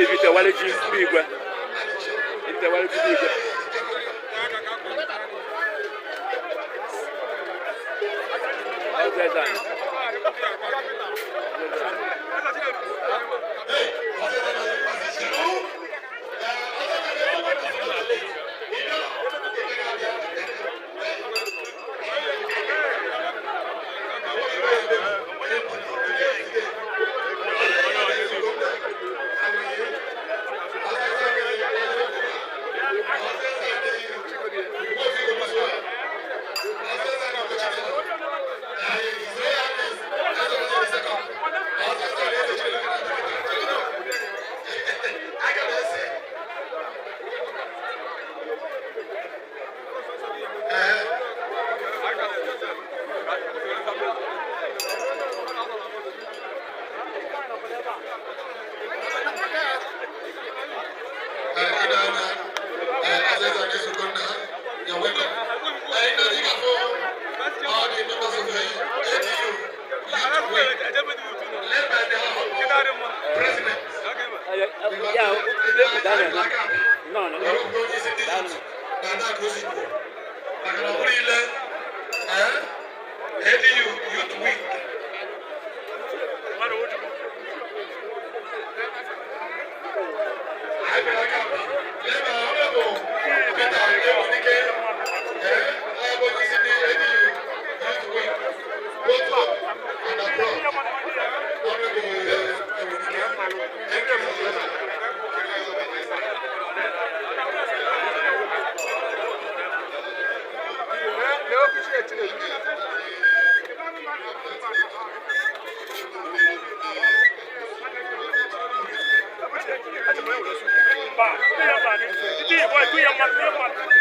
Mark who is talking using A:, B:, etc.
A: Ivite Waleji bụ igwe. Ivite Waleji bụ igwe. Ọzọ eze anyị.
B: You're welcome. And you can all the members of the ADU Youth Wing, led by the honorable president.
A: Ya, ebe No, no.
B: Maka na ọ bụrụ ile ADU Youth Wing. Anyị bịara aka led by Honorable Peter Emunike, ọ bụ onye isi ndị ADU Youth Wing, both home and abroad. Honorable Emunike, thank you.